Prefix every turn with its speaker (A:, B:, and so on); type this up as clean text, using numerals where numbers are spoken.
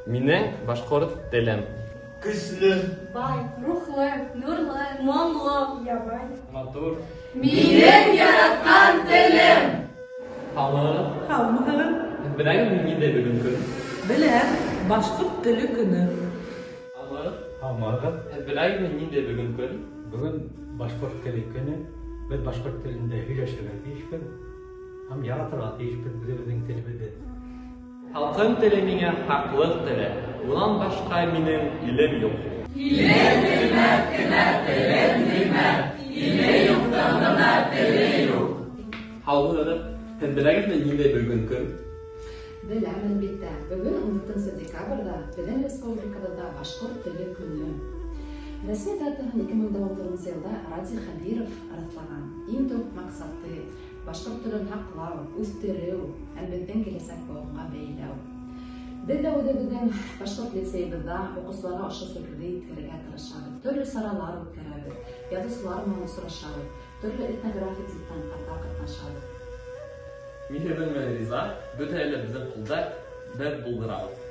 A: Минең башҡорт телем.
B: Көслө.
C: Бай, рухлы, нурлы, моңло,
D: ябай.
A: Матур.
C: Минең яратҡан телем.
A: Һаумыһығыҙ.
E: Һаумыһығыҙ.
A: Беләһегеҙме, ниндәй бөгөн көн?
E: Беләм, башҡорт теле көнө.
A: Һаумыһығыҙ.
F: Һаумыһығыҙ.
A: Һеҙ беләһегеҙме, ниндәй бөгөн көн?
F: Бөгөн башҡорт теле көнө. Беҙ башҡорт телендә һөйләшергә тейешбеҙ һәм яратырға тейешбеҙ үҙебеҙҙең телебеҙҙе.
A: Халҡым теле миңә хаҡлыҡ теле, унан башҡа минең илем юҡ.
C: Илен белмәҫ кенә телен белмәҫ, иле юҡтың ғына теле юҡ.
A: Һаумыһығыҙ. Һеҙ беләһегеҙме, ниндәй бөгөн көн?
G: Беләм, әлбиттә. Бөгөн 14 декабрҙә беҙҙең республикабыҙҙа башҡорт теле көнө. Рәсми датаһын 2019 йылда Радий Хәбиров раҫлаған. Иң төп маҡсаты башҡорт телен һаҡлау, үҫтереү һәм беҙҙең киләсәк быуынға бәйләү. Беҙ ҙә үҙебеҙҙең башҡорт лицейыбыҙҙа уҡыусыларға ошо фекерҙе еткерергә тырышабыҙ. Төрлө саралар үткәрәбеҙ, яҙыусылар менән осрашабыҙ, төрлө этнографик диктанттарҙа ҡатнашабыҙ.
A: Мин һеҙҙең менән риза, бөтәһе лә беҙҙең ҡулда, беҙ булдырабыҙ.